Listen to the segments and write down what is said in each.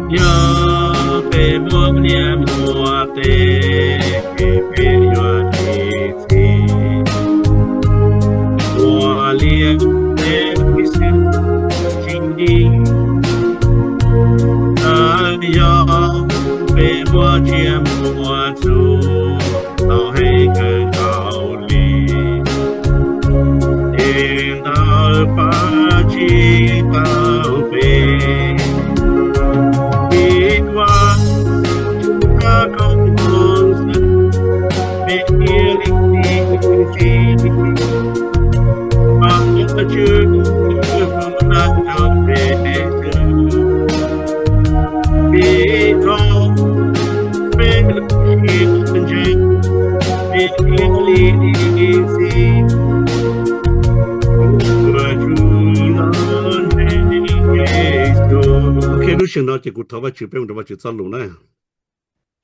Yog peb muab liaj muab teb, peb yuav tsis txi. Ua liaj teb xwb tsis nti. Yog peb muab tsiaj muab txhu, tau heev kawg nkaus li. Es ntawd pab tsis tau peb, vim Vaj Tswv koob hmoov xwb, peb thiaj li tsis txi. Mas Vaj Tswv dag rau peb xwb, vim rau peb lub siab ntseeg, peb thiaj li tsis txi. Ua Tswv los ntseeg Yexus. Ok, lub sij hawm no ces kuv thov Vaj Tswv, peb mus rau Vaj Tswv txoj lus na.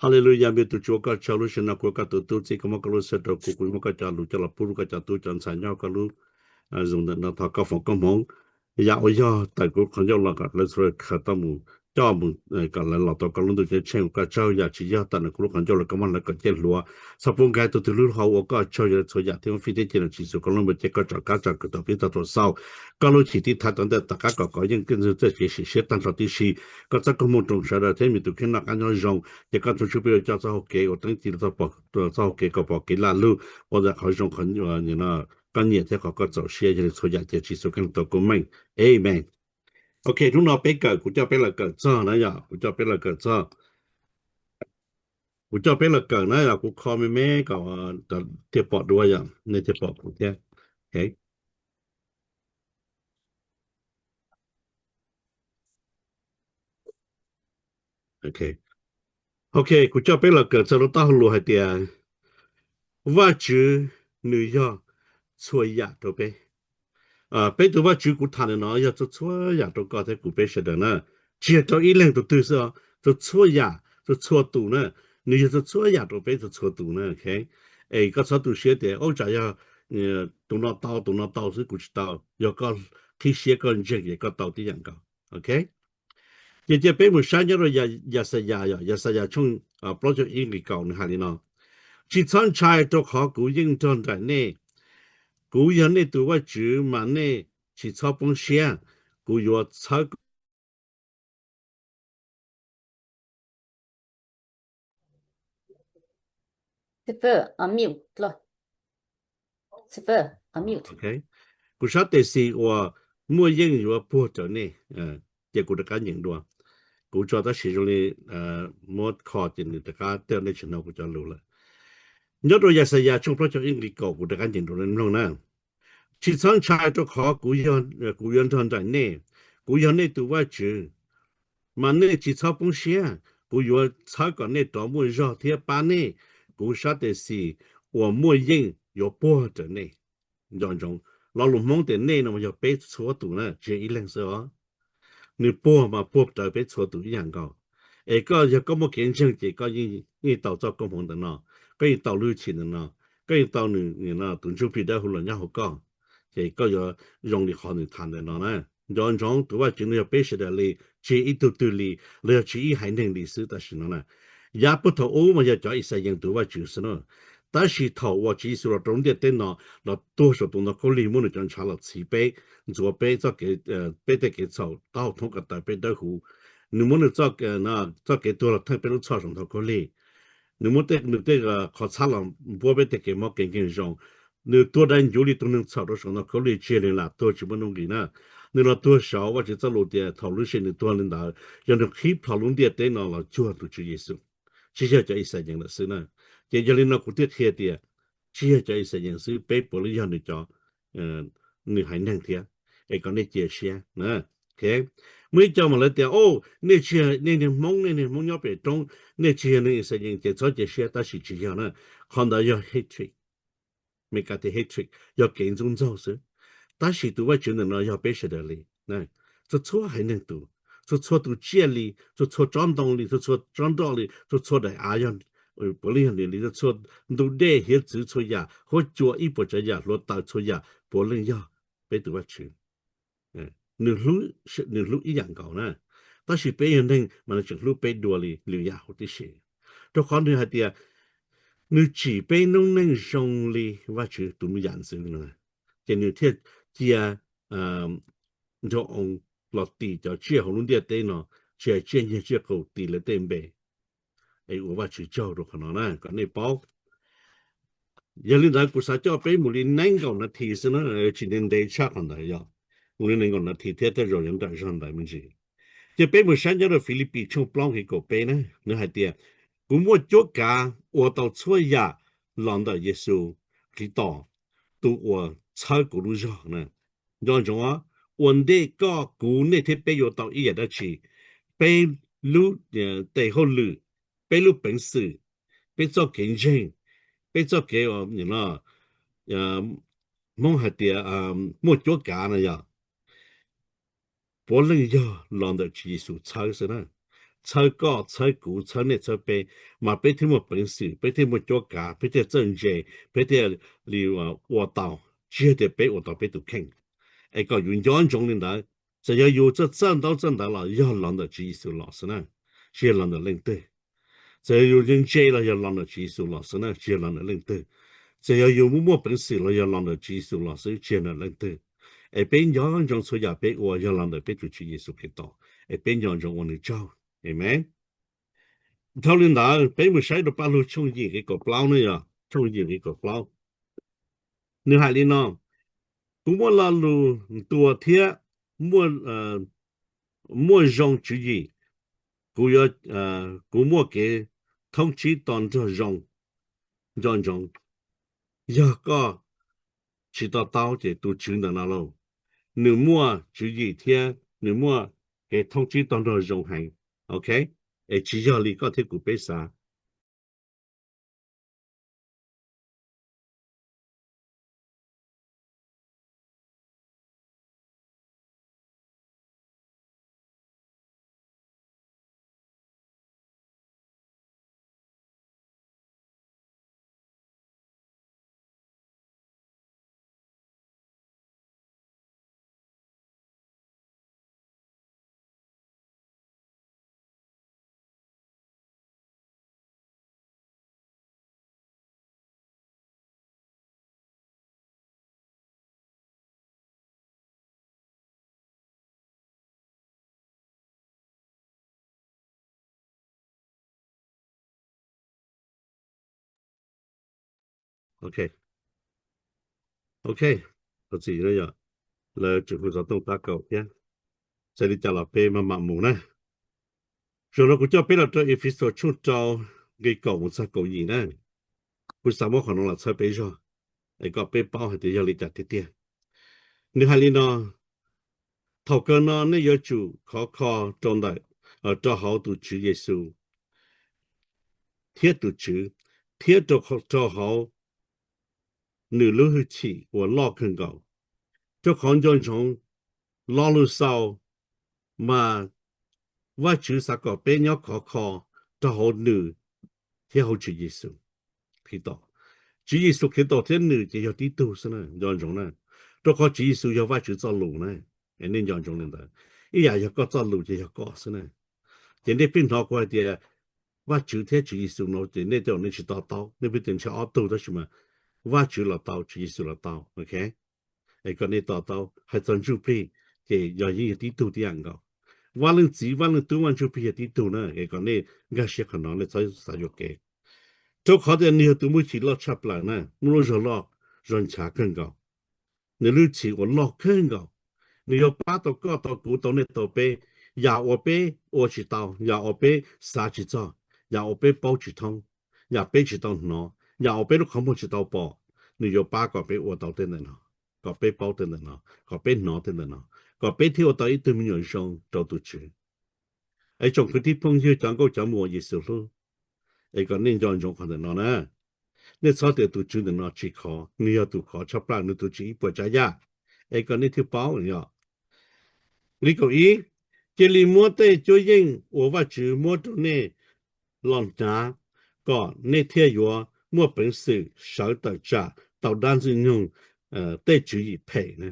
Haleluyas, me tus Tswv, ua koj tsaug, lub sij hawm no kuv ua koj tus tub, txib koj, muab koj lub siab rau kuv, kuv muab koj cov lus coj los pub rau koj cov tub cov ntxhais nyob koj lub, ah, Zoom ntawm no, thov koj foom koob hmoov yam uas yog tawm kuv qhov ncauj los kom lawv txhua tus khaws tau mus coj mus, eh, kom lawv los tau koj lub ntuj ceeb tsheej. Ua koj tsaug, yam tsis yog tawm ntawm kuv lub qhov ncauj los koj muab lawv kom ncej hluas, txhob pub nkag tus twg lub hau. Ua koj tsaug, yog lawv txhua yam thiab muab fij thiab cia nrog Tswv Yexus koj lub npe, ces koj rov qab tso kwv tau pib tag tuam xaus, koj lub chim tib thaiv tom ntej tom qab kom kov yeej kev ntxwg txawj cev sim siab tag nrho tib si, koj txoj koob hmoov roos sawv daws thiab me tus kheej noj qab nyob zoo, ces koj tus ntsuj plig coj txoj hau kev uas teeb ci, txoj hau kev kom pom kev lag lug, ua ntawm qhov zoo, qhov koj nyiam thiab qhov koj txaus siab. Yog li txhua yam ces Tswv Yexus koj lub npe tau koob meej. Amen. Ok, hnub no peb kawm, kuv coj peb los kawm txog na yom, kuv coj peb los kawm txog, kuv coj peb los kawm na yom, kuv kho me me kom thiaj pom dua yom, nej thiaj pom kuv thiab. Ok. Ok, kuv coj peb los kawm txog lub taub hau lus hais tias Vajtswv nws yog txhua yam rau peb. Ah, peb tus Vajtswv kuv tham ntawm no yog txhua txhua yam rau koj thiab kuv peb sawv daws na, tsis yog rau ib leeg tus twg xwb os, txhua txhua yam, txhua txhua tus na, nws yog txhua txhua yam rau peb txhua txhua tus na. Ok, es koj txhob tu siab tias ub tsam yog, eh, tus no tau tus no tau xwb kuv tsis tau. Yog koj qhib siab koj ntseeg ces koj tau tib yam nkaus. Ok, ces cia peb mus saib nyob rau Yaxayas yom, Yaxayas tshooj, ah, plaub caug ib nqe kaum nws hais li no: Tsis txhob ntshai rau qhov kuv yeej nrog nraim nej. Kuv yog nej tus Vajtswv mas nej tsis txhob poob siab. Kuv yuav txhawb Xib fwb, unmute. Xib fwb, unmute. Ok, kuv sab tes xis uas muaj yeej yuav puag raws nej. Eh, ces kuv rov qab nyeem dua. Kuv tso tab sis zoo li, eh, muab kho ces nws rov qab tej nej tsis hnov kuv cov lus lawm. Nyob rau Yaxayas tshooj plaub caug ib nqe kaum, kuv rov qab nyeem dua nej mloog na. Tsis txhob ntshai rau qhov kuv yog, kuv yuav nrog nraim nej. Kuv yog nej tus Vajtswv, mas nej tsis txhob poob siab. Kuv yuav txhawb kom nej rov muaj zog thiab pab nej. Kuv sab tes xis uas muaj yeej yuav puag raws nej. Nco ntsoov, lo lus Hmoob tias nej no mas yog peb txhua tus na, tsis yog ib leeg xwb os. Nws puag mas puag raws peb txhua tus ib yam nkaus. Es koj yog koj muaj kev ntseeg ces koj yeej tau txoj koob hmoov ntawm no, koj yeej tau lub hwj chim ntawm no, koj yeej tau nws tus ntsuj plig dawb huv los nyob hauv koj, ces koj yuav zoo li qhov nws tham ntawm no na. Nco ntsoov, tus Vajtswv no yog peb sawv daws li, tsis yog ib tug twg li, los yog tsis ib haiv neeg li xwb tam sim no na. Yav puag thaum ub mas yog cov Ixayees tus Vajtswv xwb na. Tab sis thaum uas Tswv Yexus los rau lub ntiaj teb no, los tuag saum tus ntoo khaub lig, muab nws cov ntshav los txhiv peb, ntxuav peb txoj kev, peb tej kev txhaum taub hau thoob ko taw peb dawb huv. Nws muab nws txoj kev tuag los theej peb lub txhoj saum ntoo khaub lig. Nws muab nws tej qhov txhab los npuab peb tej kev mob kev nkeeg zoo. Nws tuag dai ncuv li tus neeg txhaum rau saum ntoo khaub lig, tsis yog nws lam tuag tsis muaj nuj nqis na. Nws los tuag saud, Vajtswv txoj lus tias thaum lub sij hawm nws tuag li ntawd, yog nws qhib plho lub ntiaj teb no los cuag tus Tswv Yexus, tsis yog cov Ixayees lawm xwb na. Ces yog li no kuv thiaj qhia tias tsis yog cov Ixayees xwb, peb puav leej yog nws cov, nws haiv neeg thiab. Es kom nej cia siab na. Muaj ib co mas lawv tias, o, nej tsis, nej niag Hmoob, nej niag Hmoob nyob pem roob, nej tsis yog neeg Ixayees ces txhob cia siab, tab sis tsis yog na. Qhov ntawd yog hatred, Meskas tias hatred, yog kev ntxub ntxaug xwb. Tab sis tus Vajtswv ntawm no yog peb sawv daws li. Txhua txhua haiv neeg tus, txhua txhua tus tsiaj li, txhua txhua tsob ntoo li, txhua txhua tsob nroj li, txhua txhua daim av yog, puav leej yog nws li, txhua txhua ntu dej hiav txwv txhua yam, huab cua ib puas tsav yam, hluav taws txhua yam puav leej yog peb tus Vajtswv. Nws hlub ib yam nkaus na. Tab sis peb yog neeg mas nws tseem hlub peb dua li lwm yam huv tib si. Rau qhov nws hais tias nws tsim peb noob neej zoo li Vajtswv tus yam ntxwv no. Ces nws thiaj cia nraug oo los tis cov tsiaj hauv lub ntiaj teb no, tsiaj, tsiaj nyiag tsiaj qus tis lawv tej npe, es ua Vajtswv tsaug rau qhov no na, kom nej paub. Yog li ntawd kuv xav coj peb mus li nees nkaum nas this xwb na, tsis ntev ntev tshaj qhov ntawd, yog mus li nees nkaum nas this thiab tej zaum yuav nrawm zog ntawd me ntsis. Ces peb mus saib nyob rau Filipis tshooj plaub nqe kaum peb na, nws hais tias, kuv muaj cuab kav ua tau txhua yam los ntawm Yexus Khetos, tus uas txhawb kuv lub zog na. Nco ntsoov, ua ntej koj kuv nej thiab peb yuav tau ib yam dab tsi, peb lub tes hauj lwm, peb lub peev xwm, peb txoj kev ntseeg, peb txoj kev, Hmoob hais tias muaj cuab kav na yog, puav leej yog los ntawm Tswv Yexus txhawb xwb na. Txhawb koj, txhawb kuv, txhawb nej, txhawb peb, mas peb thiaj muaj peev xwm, peb thiaj muaj cuab kav, peb thiaj txawj ntse, peb thiaj li ua tau, tsis yog tias peb ua tau peb tus kheej. Es kom yus nco ntsoov li ntawd, txawm yog yus txawj txawj ntaub txawj ntawv los yog los ntawm Tswv Yexus los xwb na, tsis yog los ntawm leej twg. Txawm yog yus ntse los yog los ntawm Tswv Yexus los xwb na, tsis yog los ntawm leej twg. Txawm yog yus muaj muaj peev xwm los yog los ntawm Tswv Yexus los xwb, tsis yog ntawm leej twg. Es peb nco ntsoov txhua yam peb ua yog los ntawm peb tus Tswv Yexus Khetos, es peb nco ntsoov ua nws tsaug. Amen. Dhau li ntawd peb mus saib rau Paj Lug tshooj yim nqe kaum plaub na, yog tshooj yim nqe kaum plaub. Nws hais li no, kuv muaj lo lus ntuas thiab muaj, muaj zoo tswv yim, kuv yuav, kuv muaj kev thoob tsib to nrog zoo. Nco ntsoov, yog koj tsis to taub ces tus tswv ntawm no lauj, nws muaj tswv yim thiab nws muaj kev thoob tsib to nrog zoo heev. Ok, es tsis yog li koj thiab kuv peb xav. Ok, ok, thov txim na yog lawv tseem hu xov tooj tab kaum thiab. Txawm li cas los peb maj mam mus na. Zaum no kuv coj peb los rau Efexus tshooj rau nqe kaum mus txog kaum yim na. Kuv xav muab qhov no los txhawb peb zog, es kom peb paub hais tias yog li cas tiag tiag. Nws hais li no, thaum kawg no nej yuav tsum khov kho rau ntawm, rau hauv tus Tswv Yexus thiab tus Tswv, thiab rau, rau hauv nws lub hwj chim uas loj kawg nkaus. Rau qhov nco ntsoov lo lus xaus mas Vajtswv xav kom peb nyob khov kho rau hauv nws thiab hauv Tswv Yexus Khetos. Tswv Yexus Khetos thiab nws ces yog tib tug xwb na, nco ntsoov na. Rau qhov Tswv Yexus yog Vajtswv txoj lus na, es nej nco ntsoov li ntawd. Ib yam yog koj txoj lus ces yog koj xwb na. Ces nej pheej hnov kuv hais tias Vajtswv thiab Tswv Yexus no ces nej tej zaum nej tsis to taub, nej pheej tias ntshe ob tug, tab sis mas Vajtswv los tau, Tswv Yexus los tau, ok. Es kom nej to taub, hais txog ntsuj plig ces yog yeej yog tib tug tib yam nkaus. Vaj Leej Txiv, Vaj Leej Tub, Vaj Ntsuj Plig yog tib tug na, es kom nej nkag siab qhov no, nej txhob xav yuam kev. Rau qhov tias nws yog tus muaj hwj chim loj tshaj plaws na, muaj lub zog loj zog nchav kawg nkaus. Nws lub hwj chim uas loj kawg nkaus, nws yuav pab tau koj tau kuv tau nej tau peb, yam uas peb ua tsis tau, yam uas peb xav tsis txog, yam uas peb paub tsis thoob, yam peb tsis tau hnov, yam uas peb lub qhov muag tsis tau pom, nws yuav pab kom peb ua tau tej ntawm no, kom peb paub tej ntawm no, kom peb hnov tej ntawm no, kom peb thiaj ua tau ib tug me nyuam zoo rau tus Tswv. Es tsoom kwv tij phooj ywg cov nkauj cov muam Yexus hlub, es kom nej nco ntsoov qhov ntawm no na. Nej txhob tias tus Tswv ntawm no tsis khov, nws yog tus khov tshaj plaws, nws tus Tswv ib puas tsav yam, es kom nej thiaj paub yom. Nqe kaum ib, cia li muab tej cuab yeej uas Vajtswv muab rau nej los hnav, kom nej thiaj yuav muaj peev xwm sawv tawm tsam tau dab Ntxwg Nyoog tej tswv yim phem na.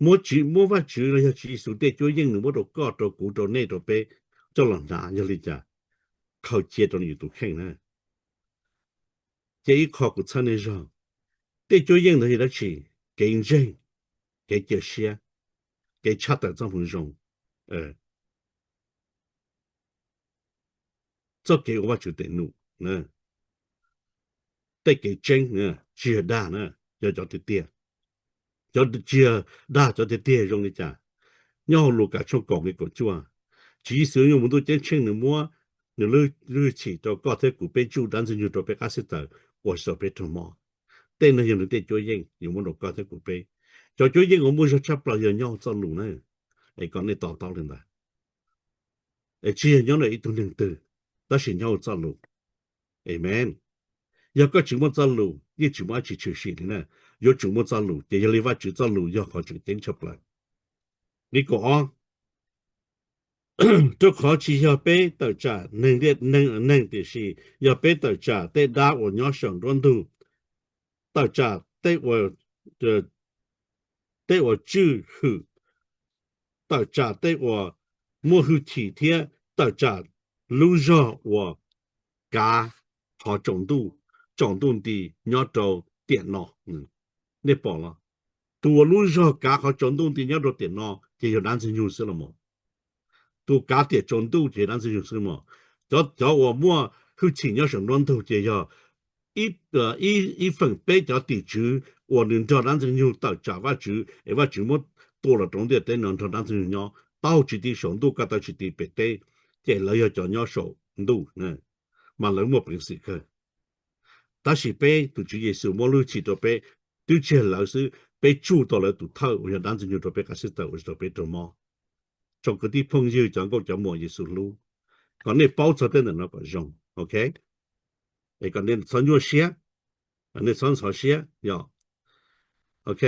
Muab, muab Vajtswv los yog Tswv Yexus tej cuab yeej nws muab rau koj, rau kuv, rau nej, rau peb coj los hnav yog li cas? Khaws cia rau yus tus kheej na. Ces ib qho kuv txhawb nej zog, tej cuab yeej ntawd yog dab tsi? Kev ntseeg, kev cia siab, kev tshaj tawm txoj moo zoo, txoj kev ua Vajtswv tes num, tej kev tseeb, tsis yog dag na, yog cov tiag tiag. Cov tsis yog dag, cov tiag tiag zoo li cas? Nyob hauv Lukas tshooj kaum nqe kaum cuaj, Tswv Yexus yuav mus ntuj ceeb tsheej, nws muab nws lub hwj chim rau koj thiab kuv peb tsuj dab ntxwg nyoog rau peb qab xib taws uas tsis tau peb raug mob. Tej no yog nws tej cuab yeej yuav muab rau koj thiab kuv peb. Cov cuab yeej uas muaj zog tshaj plaws yog nyob hauv txoj lus na, es kom nej to taub li ntawd. Es tsis yog nyob ntawm ib tug neeg twg, tab sis nyob hauv txoj lus. Amen. Yog koj tsis muaj txoj lus yeej tsis muaj dab tsi tshwm sim li na. Yuav tsum muaj txoj lus, ces yog li Vajtswv txoj lus yog qhov tseem ceeb tshaj plaws. Nqe kaum ob, rau qhov tsis yog peb tawm tsam neeg, tiam sis yog peb tawm tsam tej dab uas nyob saum nruab ntug, tawm tsam tej uas tswj hwm, tawm tsam tej uas muaj hwj chim thiab tawm tsam lub zog uas kav qhov tsaus ntuj, tsaus ntuj nti nyob rau tiam no. Nej pom los? Tus uas lub zog kav qhov tsaus ntuj nti nyob rau tiam no ces yog dab ntxwg nyoog xwb los mas. Tus kav tiam tsaus ntuj ces yog dab ntxwg nyoog xwb mas. Cov, cov uas muaj hwj chim nyob saum nruab ntug ces yog ib feem peb cov tim tswv uas nws nrog dab ntxwg nyoog tawm tsam Vajtswv es Vajtswv muab tua los rau ntiaj teb no nrog dab ntxwg nyoog nyob, tau tsis ti saum ntuj, ko taw tsis ti pem teb, ces lawv yog cov nyob saum ntuj, mas lawv muaj peev xwm kawg. Tab sis peb tus Tswv Yexus muab lub hwj chim rau peb, twb tsis yog lawv xwb, peb tsuj tau lawv tus thawj uas yog dab ntxwg nyoog rau peb qab xib taws uas tsis tau peb raug mob. Tsoom kwv tij phooj ywg, cov nkauj cov muam Yexus hlub, kom nej paub txog tej ntawm no kom zoo, ok? Es kom nej txhob nyuaj siab, nej txhob ntxhov siab, yog. Ok.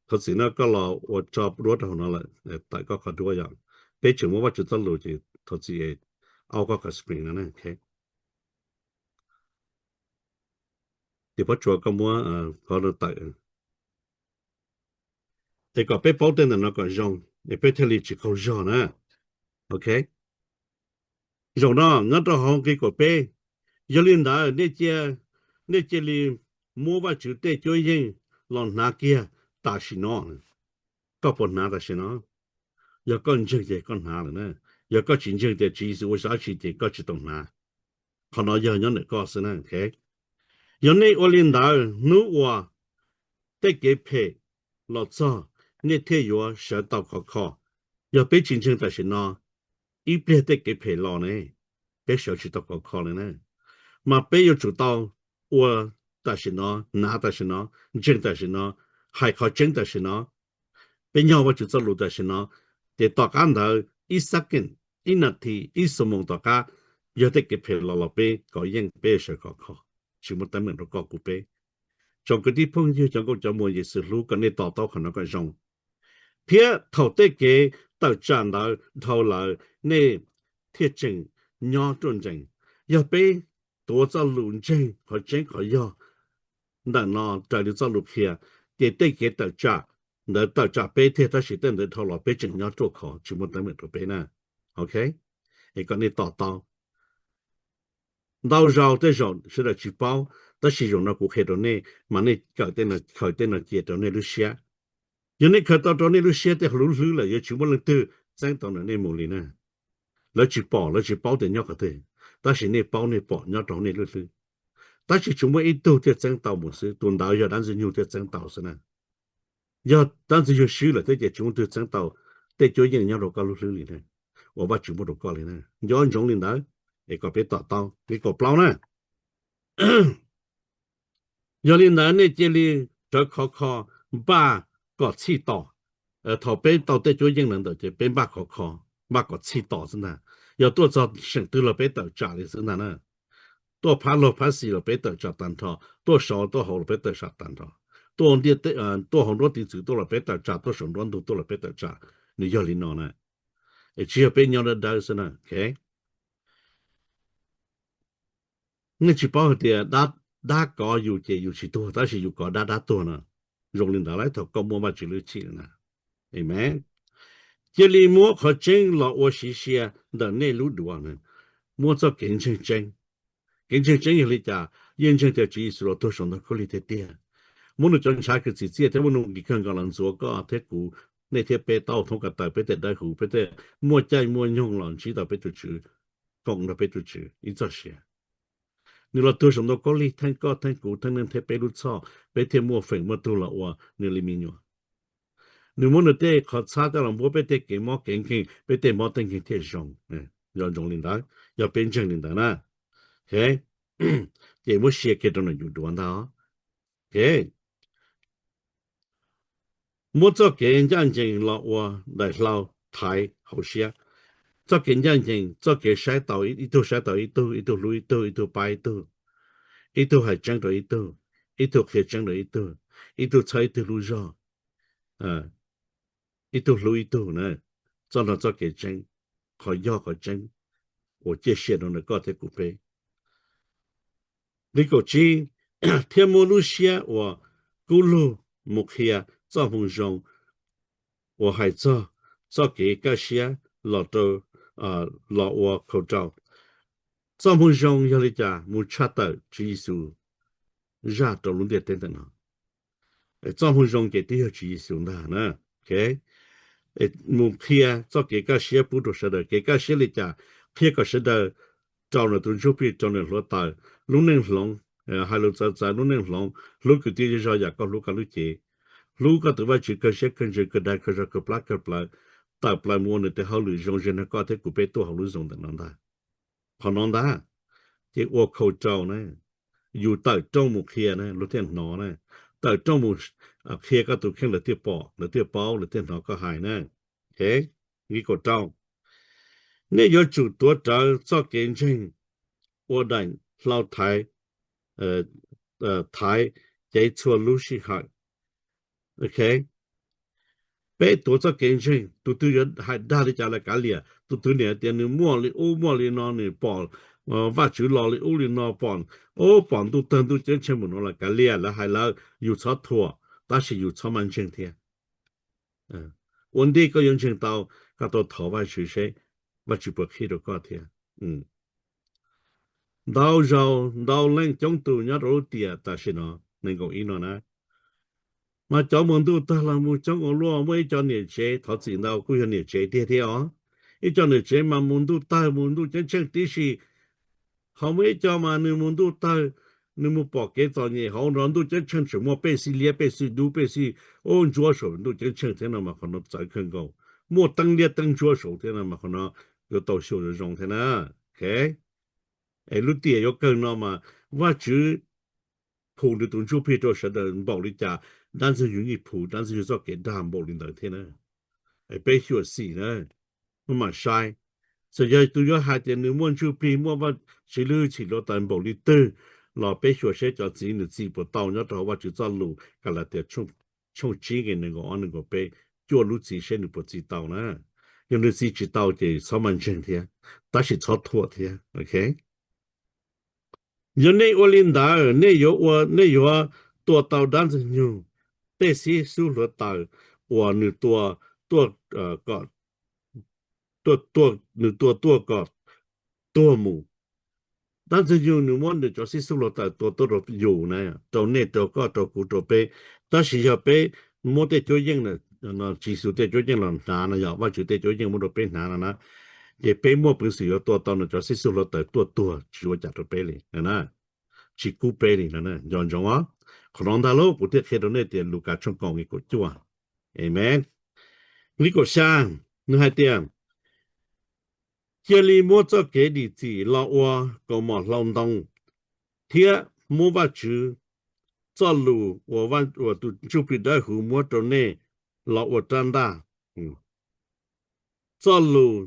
Thov txim no koj los ua tso duab rau hauv no lawm, tawm koj qhov duab yog. Peb tseem muab Vajtswv txoj lus ces thov txim, aub koj qhov screen no, ok. Ces Pob Tsuas koj muab qhov no tawm, es kom peb paub tej ntawm no kom zoo, es peb thiaj li tsis qaug zog na. Ok. Zaum no nyob rau hauv nqe kaum peb, yog li ntawd nej cia li muab Vajtswv tej cuab yeej los hnav kiag tam sim no. Koj puas hnav tam sim no? Yog koj ntseeg ces koj hnav lawm na. Yog koj tsis ntseeg tias Tswv Yexus ua dab tsi ces koj tsis tau hnav. Qhov no yog nyob ntawm koj xwb na. Yog nej ua li ntawd, hnub uas tej kev phem los txog, nej thiaj yuav sawv tau khov kho. Yog peb tsis ntseeg tam sim no, ib pliag tej kev phem los ne, peb sawv tsis tau khov kho li na. Mas peb yuav tsum tau ua tam sim no, hnav tam sim no, ntseeg tam sim no, hais qhov tseeb tam sim no. Peb nyob Vajtswv txoj lus tam sim no, ces tom qab ntawd ib second, ib nas this, ib xuab moos tom qab, yog tej kev phem los los peb kov yeej, peb yuav sawv khov kho, tsis muaj teeb meem rau koj kuv peb. Tsoom kwv tij phooj ywg, cov nkauj cov muam Yexus hlub, kom nej to taub qhov no kom zoo. Thiab thaum tej kev tawm tsam ntawd dhau lawm, nej thiaj tseem nyob ruaj nrees. Yog peb tuav txoj lus ntseeg qhov tseeb qhov yog ntawm no raws li txoj lus qhia, ces tej kev tawm tsam ntawd tawm tsam peb tiag, tab sis tej ntawd dhau los peb tseem nyob ruaj khov, tsis muaj teeb meem rau peb na. Ok, es kom nej to taub. Ntau zaus tej zaum sawv daws tsis paub, tab sis zaum no kuv qhia rau nej, mas nej kawm tej no, khaws tej no cia rau nej lub siab. Yog nej khaws tau rau nej lub siab, tej hauv lub hlwb lawm yuav tsis muaj leej twg txeeb tau ntawm nej mus li na. Lawv tsis pom, lawv tsis paub tias nyob qhov twg, tab sis nej paub nej pom nyob rau hauv nej lub hlwb. Tab sis tsuas muaj ib tug thiaj txeeb tau mus xwb, tus ntawd yog dab ntxwg nyoog thiaj txeeb tau xwb na. Yog dab ntxwg nyoog swb lawm thiab ces tsis muaj leej twg txeeb tau tej cuab yeej nyob rau koj lub hlwb li na, uas Vajtswv muab rau koj li na. Nco ntsoov li ntawd, es kom peb to taub. Nqe kaum plaub na. Yog li ntawd nej cia li rawv khov kho, npaj kom txhij tos. Thaum peb tau tej cuab yeej ntawd ces peb npaj khov kho, npaj kom txhij tos xwb ntag. Yog tuaj txog seem twg los peb tawm tsam li xwb ntag na. Tuaj phab laug phab xis los peb tawm tsam tag nrho, tuaj saud tuaj hauv los peb tawm tsam tag nrho, tuaj hauv nruab tiv txwv tuaj los peb tawm tsam, tuaj saum nruab ntug tuaj los peb tawm tsam. Nws yog li no na. Es tsis yog peb nyob dawb dawb xwb na. Nej tsis paub hais tias dab kov yus ces yus tsis tuag, tab sis yus kov dab, dab tuag no. Zoo li ntawd lawm thaum koj muaj Vajtswv lub hwj chim na. Amees. Cia li muab qhov tseeb los ua siv sia ntawm nej lub duav na. Muab txoj kev ntseeg tseeb. Kev ntseeg tseeb yog li cas? Yeej ntseeg tias Tswv Yexus los tuag saum ntoo khaub lig tiag tiag, muab nws cov ntshav kws txim txiaj thiab muab nws nkis kawg nkaus los ntxuav koj thiab kuv, nej thiab peb tau thoob ko taw, peb tej dawb huv, peb tej muaj caij muaj nyoog los ntsib tau peb tus Tswv, koom nrog peb tus Tswv ib txoj sia. Nws los tuag saum ntoo khaub lig theej koj theej kuv theej neeg thiab peb lub txhoj, peb thiaj muaj feem muaj tug los ua nws li me nyuam. Nws muab nws tej qhov txhab coj los npuab peb tej kev mob kev nkeeg, peb tej mob tej nkeeg thiaj zoo. Yog zoo li ntawd, yog peb ntseeg li ntawd na, ces muab sia kiag rau nws yus duav ntag. Muab txoj kev ncaj ncees los ua daim hlau thaiv hauv siab. Txoj kev ncaj ncees, txoj kev saib taus ib tug, saib taus ib tug, ib tug hlub ib tug, ib tug pab ib tug, ib tug hais tseeb rau ib tug, ib tug qhia tseeb rau ib tug, ib tug txhawb ib tug lub zog, ib tug hlub ib tug na. Txoj no txoj kev tseeb, qhov yog qhov tseeb uas ciaj sia rau ntawm koj thiab kuv peb. Nqe kaum tsib, thiab muab lub siab uas kub lug mus qhia txoj moo zoo uas hais txog txoj kev kaj siab los rau, los ua khau rau. Txoj moo zoo yog li cas? Mus tshaj tawm Tswv Yexus zaj rau lub ntiaj teb ntawm no. Txoj moo zoo ces twb yog Tswv Yexus ntag na. Mus qhia txoj kev kaj siab pub rau sawv daws. Kev kaj siab li cas? Qhia kom sawv daws rau nws tus ntsuj plig, rau nws hluav taws, lub neej hloov, hais lus txawv txawv, lub neej hloov, hlub kwv tij zej zog yam koj hlub koj lub cev, hlub koj tus Vajtswv kawg siab kawg ntsws kawg dag kawg zog kawg plab kawg plawv, tawm plaws mus ua nws tes hauj lwm zoo ze nrog koj thiab kuv peb tuaj hauv lub Zoom ntawm no ntag. Qhov no ntag, ces ua khau rau na, yus tawm rooj mus qhia na luag thiaj hnov na, tawm rooj mus qhia koj tus kheej lawv thiaj pom, lawv thiaj paub, lawv thiaj hnov koj hais na. Nqe kaum rau, nej yuav tsum tuav rawv txoj kev ntseeg ua daim hlau thaiv, thaiv cev txhua lub sij hawm. Peb tuav txoj kev ntseeg, tus twg yuav hais dag li cas los kav liam, tus twg niam tias nws muaj li ub muaj li no, nws pom Vajtswv los li ub li no, pom, pom ntuj tawg ntuj ceeb tsheej mus no los kav liam, lawv hais lawv, yus txhob thuam, tab sis yus txhob maj ntseeg thiab. Ua ntej koj yuav ntseeg tau, koj tau thov Vajtswv seb Vajtswv puas qhib rau koj thiab. Ntau zaus ntau leej coob tus nyob rau lub tiam tam sim no, nees nkaum ib no na, mas cov mus ntuj tawg los mus coob ua luaj, muaj ib co niam tsev, thov txim ntau, kuj yog niam tsev tiag thiab os. Ib co niam tsev mas mus ntuj tawg mus ntuj ceeb tsheej tib si, ho muaj ib co mas nws mus ntuj tawg, nws mus pom kev txom nyem hauv nrog ntuj ceeb tsheej tseem muaj pej xeem liab pej xeem dub pej xeem ub ntsuab saum ntuj ceeb tsheej thiab no mas qhov no txawv kawg nkaus. Muaj teeb liab teeb ntsuab saum thiab no mas qhov no yuav tau xyuas zoo zoo thiab na. Es lub tiam yuav kawg no mas Vajtswv phum nws tus ntsuj plig rau sawv daws npaum li cas, dab ntxwg nyoog yeej phum dab ntxwg nyoog txoj kev dag npaum li ntawd thiab na. Peb xyuam xim na, maj mam saib. Txawm yog tus yuav hais tias nws muaj ntsuj plig muaj Vajtswv lub hwj chim hluav taws npaum li twg los peb xyuas seb cov txiv nws txi puas tau nyob rau hauv Vajtswv txoj lus Kalatias tshooj tsib nqe nees nkaum ob nees nkaum peb, cuaj lub txiv seb nws puas txi tau na. Yog nws txi tsis tau ces txhob maj ntseeg thiab, tab sis txhob thuam thiab. Yog nej ua li ntawd, nej yuav ua, nej yuav tua tau dab ntxwg nyoog tej xib xub hluav taws uas nws tua tuaj, nws tua tuaj kom tuag mus. Dab ntxwg nyoog nws muab nws cov xib xub hluav taws tua tuaj rau yus na, rau nej, rau koj, rau kuv, rau peb. Tab sis yog peb muab tej cuab yeej, Tswv Yexus tej cuab yeej los hnav no, yog Vajtswv tej cuab yeej muab rau peb hnav no na, ces peb muaj peev xwm yuav tua tau nws cov xib xub hluav taws tuaj tuag tsis ua cas rau peb li na, tsis kub peb li no. Nco ntsoov os, qhov no ntag lauj, kuv thiaj qhia rau nej tias Lukas tshooj kaum nqe kaum cuaj. Amees. Nqe kaum xya, nws hais tias, cia li muab txoj kev dim txim los ua kaus mom hlau ntoo, thiab muab Vajtswv txoj lus uas tus ntsuj plig dawb huv muab rau nej los ua rab ntaj. Txoj lus,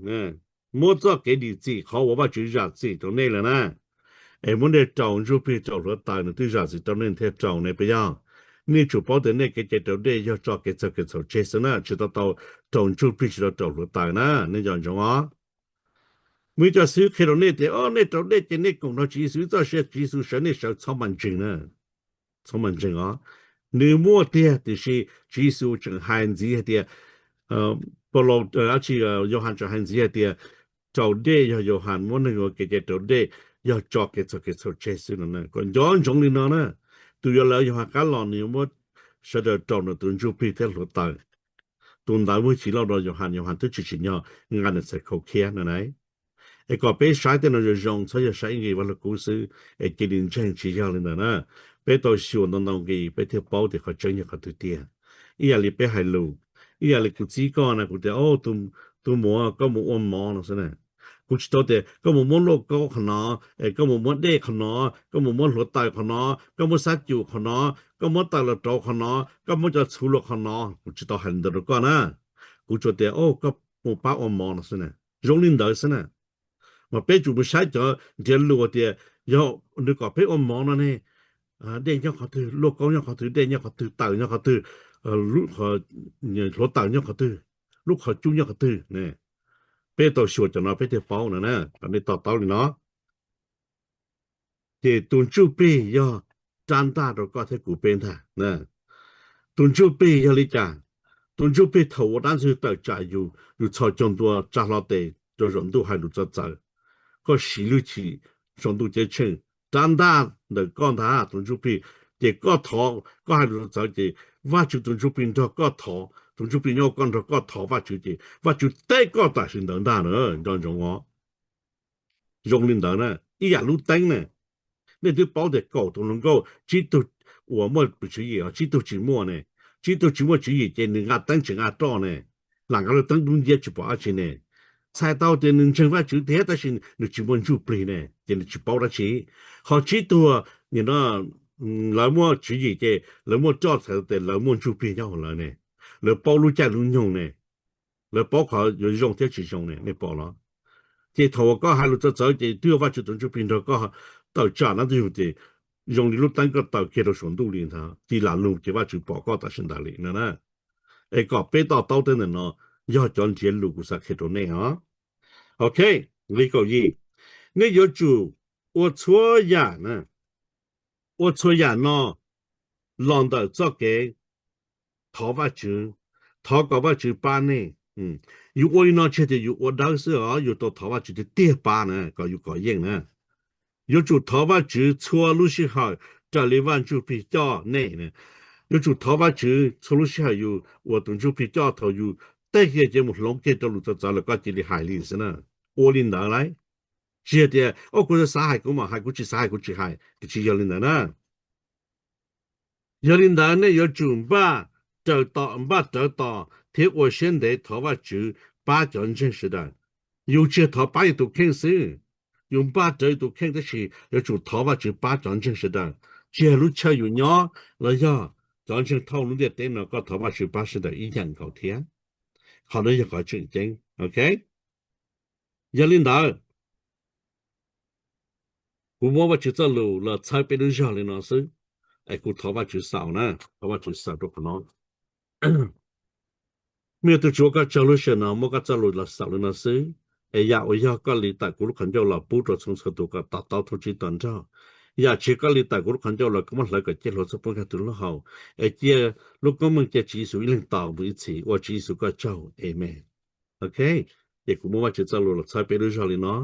muab txoj kev dim txim qhov uas Vajtswv zam txim rau nej lawm na, es muab nej raus ntsuj plig raus hluav taws, nws twb zam txim rau nej thiaj raus ne puas yog? Nej tsum paub tias nej kev cai raus dej yog tso kev txhaum kev txhaum tseg xwb na, tsis tau tau raus ntsuj plig, tsis tau raus hluav taws na, nej nco ntsoov os. Muaj ib co xib hwb qhia rau nej tias, o, nej raus dej ces nej koom nrog Tswv Yexus txoj sia, Tswv Yexus sawv nej sawv, txhob maj ntseeg na. Txhob maj ntseeg os. Nws muaj tiag, tiam sis Tswv Yexus tseem hais ntxiv hais tias, Paulus, dab tsi, Yauhas tseem hais ntxiv hais tias raus dej yog Yauhas, muab neeg ua kev cai raus dej yog tso kev txhaum kev txhaum tseg xwb no. Kom nco ntsoov li no na, tus yuav lawv Yauhas qab los nws yuav muab sawv daws raus nws tus ntsuj plig thiab hluav taws. Tus ntawd muab chiv lauj rau Yauhas, Yauhas twb tsis tsim nyog nqa nws txhais khau khiab no na. Es kom peb saib tej no zoo zoo, txhob yog saib ib nqe Vaj Lug Kub xwb es cia li ntseeg, tsis yog li ntawd na. Peb tau xyuas ntau ntau nqe peb thiaj paub tias qhov tseeb yog qhov twg tiag. Ib yam li peb hais lus, ib yam li kuv txib koj na, kuv tias, tus muam, koj mus ua mov no xwb na. Kuv tsis tau tias koj mus muab luaj kaub qhov no, es koj mus muab dej qhov no, koj mus muab hluav taws qhov no, koj muab xab cum qhov no, koj muab taws los rauv qhov no, koj muab cov txhuv luag qhov no. Kuv tsis tau hais li ntawd rau koj na. Kuv tsuas tias, o, koj mus pab ua mov no xwb na. Zoo li ntawd xwb na. Mas peb tsum mus saib cov nrhiav lus tias yog nws kom peb ua mov no ne, dej nyob qhov twg, luaj kaub nyob qhov twg, dej nyob qhov twg, taws nyob qhov twg, hluav taws nyob qhov twg, lub qhov cub nyob qhov twg. Peb tau xyuas cov no peb thiaj paub no na, kom nej to taub li no. Ces tus ntsuj plig yog rab ntaj rau koj thiab kuv peb ntag. Tus ntsuj plig yog li cas? Tus ntsuj plig thaum uas dab ntxwg tawm tsam yus, yus txhos caug ntua tsa hlo tes rau saum ntuj hais lus txawv txawv, koj siv lub chim saum ntuj ceeb tsheej, rab ntaj ntawm koj ntag tus ntsuj plig. Ces koj thov, koj hais lus txawv txawv ces Vajtswv tus ntsuj plig nrog koj thov, tus ntsuj plig nyob ua koj nrog koj thov Vajtswv ces Vajtswv teb koj tam sim ntawd ntag na, nco ntsoov os. Zoo li ntawd na, ib yam lub teeb na, nej twb paub tias kaum tus hluas nkauj tsib tug uas muaj tswv yim, tsib tug tsis muaj ne, tsib tug tsis muaj tswv yim ces nws nqa teeb tsis nqa roj ne, lam nqa lub teeb dub nciab tsis pom dab tsi ne. Txhais tau tias nws ntseeg Vajtswv thiab tab sis nws tsis muaj ntsuj plig ne ces nws tsis paub dab tsi. Ho tsib tug no lawv muaj tswv yim ces lawv muaj roj txhais tias lawv muaj ntsuj plig nyob hauv lawv ne, lawv paub lub caij lub nyoog ne, lawv paub qhov yuav zoo thiab tsis zoo ne, nej pom los? Ces thaum uas koj hais lus txawv txawv ces twb yog Vajtswv tus ntsuj plig nrog koj tawm tsam dab ntxwg ces zoo li lub teeb koj taws kiag rau saum ntuj li ntag, cia li lam lug ces Vajtswv pom koj tam sim ntawd li no na. Es kom peb to taub tej ntawm no yog cov nrhiav lus kuv xav qhia rau nej os. Ok, nqe kaum yim, nej yuav tsum ua txhua yam, ua txhua yam no los ntawm txoj kev thov Vajtswv, thov kom Vajtswv pab nej. Yus ua li no tsis yog tias yus ua dawb xwb os, yus tau thov Vajtswv tiag tiag pab na kom yus kov yeej na. Yuav tsum thov Vajtswv txhua lub sij hawm raws li Vaj Ntsujplig coj nej. Yuav tsum thov Vajtswv txhua lub sij hawm yus uas tus Ntsujplig coj thaum yus teg kiag ces mus hloov kiag rau lus txawv txawv los koj cia li hais li xwb na. Ua li ntawd lauj. Tsis yog tias, o, kuv xav hais kuv mam hais, kuv tsis xav hais kuv tsis hais, ces tsis yog li ntawd na. Yog li ntawd nej yuav tsum npaj raws tos, npaj rawv tos thiab ua siab ntev thov Vajtswv pab cov ntseeg sawv daws. Yus tsis yog thov pab yus tus kheej xwb, yus npaj rawv yus tus kheej tab sis yuav tsum thov Vajtswv pab cov ntseeg sawv daws. Tsis yog lub chaw yus nyob los yog cov ntseeg thoob lub ntiaj teb no, koj thov Vajtswv pab sawv daws ib yam nkaus thiab. Qhov no yog qhov tseem ceeb, ok? Yog li ntawd, kuv muab Vajtswv txoj lus los txhawb peb lub zog li no xwb, es kuv thov Vajtswv xaus na, thov Vajtswv xaus rau qhov no. Me tug Tswv, ua koj tsaug lub sij hawm no muab koj txoj lus los xaus li no xwb, es yam uas yog koj li tawm kuv lub qhov ncauj los pub rau txhua txhua tus kom to taub thoob tsib to nrog. Yam tsis koj li tawm kuv lub qhov ncauj los koj muab hlawv kom ciaj hluav txhua poob kag tus lub hau, es cia lub koob meej cia Tswv Yexus ib leeg tos mus ib txhis. Ua Tswv Yexus koj tsaug, amees. Ok, ces kuv muab Vajtswv txoj lus los txhawb peb lub zog li no.